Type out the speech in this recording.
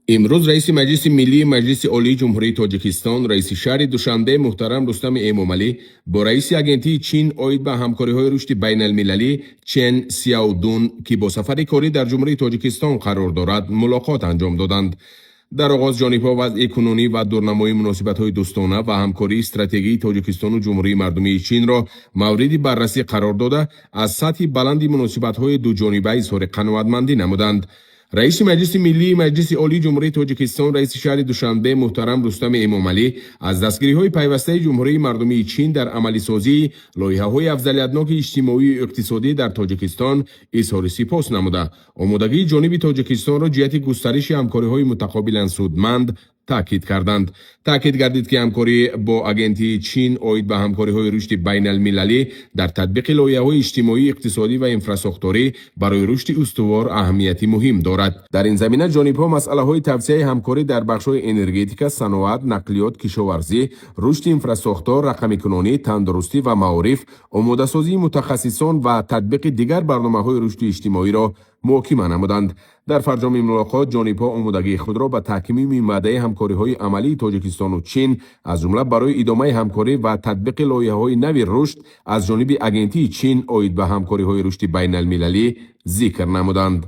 Имрӯз раиси Маҷлиси Миллии Маҷлиси Олии Ҷумҳурии Тоҷикистон, раиси шаҳри Душанбе муҳтарам Рустами Эмомалӣ бо раиси Агентии Чин оид ба ҳамкориҳои рушди байналмилалӣ Чен Сяодун, ки бо сафари корӣ дар Ҷумҳурии Тоҷикистон қарор дорад, мулоқот анҷом доданд. Дар оғоз ҷонибҳо вазъи кунунӣ ва дурнамои муносибатҳои дӯстона ва ҳамкории стратегии Тоҷикистону Ҷумҳурии Мардумии Чинро мавриди баррасӣ қарор дода, аз сатҳи баланди муносибатҳои дуҷониба изҳори қаноатмандӣ намуданд. Раиси Маҷлиси Миллии Маҷлиси Олии Ҷумҳурии Тоҷикистон, раиси шаҳри Душанбе муҳтарам Рустами Эмомалӣ аз дастгириҳои пайвастаи Ҷумҳурии Мардумии Чин дар амалисозии лоиҳаҳои афзалиятноки иҷтимоию иқтисодӣ дар Тоҷикистон изҳори сипос намуда, омодагии ҷониби Тоҷикистонро ҷиҳати густариши ҳамкориҳои мутақобилан судманд таъкид карданд. Таъкид гардид, ки ҳамкорӣ бо Агентии Чин оид ба ҳамкориҳои рушди байналмилалӣ дар татбиқи лоиҳаҳои иҷтимоӣ, иқтисодӣ ва инфрасохторӣ барои рушди устувор аҳамияти муҳим дорад. Дар ин замина ҷонибҳо масъалаҳои тавсеаи ҳамкорӣ дар бахшҳои энергетика, саноат, нақлиёт, кишоварзӣ, рушди инфрасохтор, рақамикунонӣ, тандурустӣ ва маориф, омодасозии мутахассисон ва татбиқи дигар барномаҳои рушди иҷтимоиро муҳокима намуданд. Дар фарҷоми мулоқот ҷонибҳо омодагии худро ба таҳкими минбаъдаи ҳамкориҳои амалии Тоҷикистону Чин, аз ҷумла барои идомаи ҳамкорӣ ва татбиқи лоиҳаҳои нави рушд аз ҷониби Агентии Чин оид ба ҳамкориҳои рушди байналмилалӣ зикр намуданд.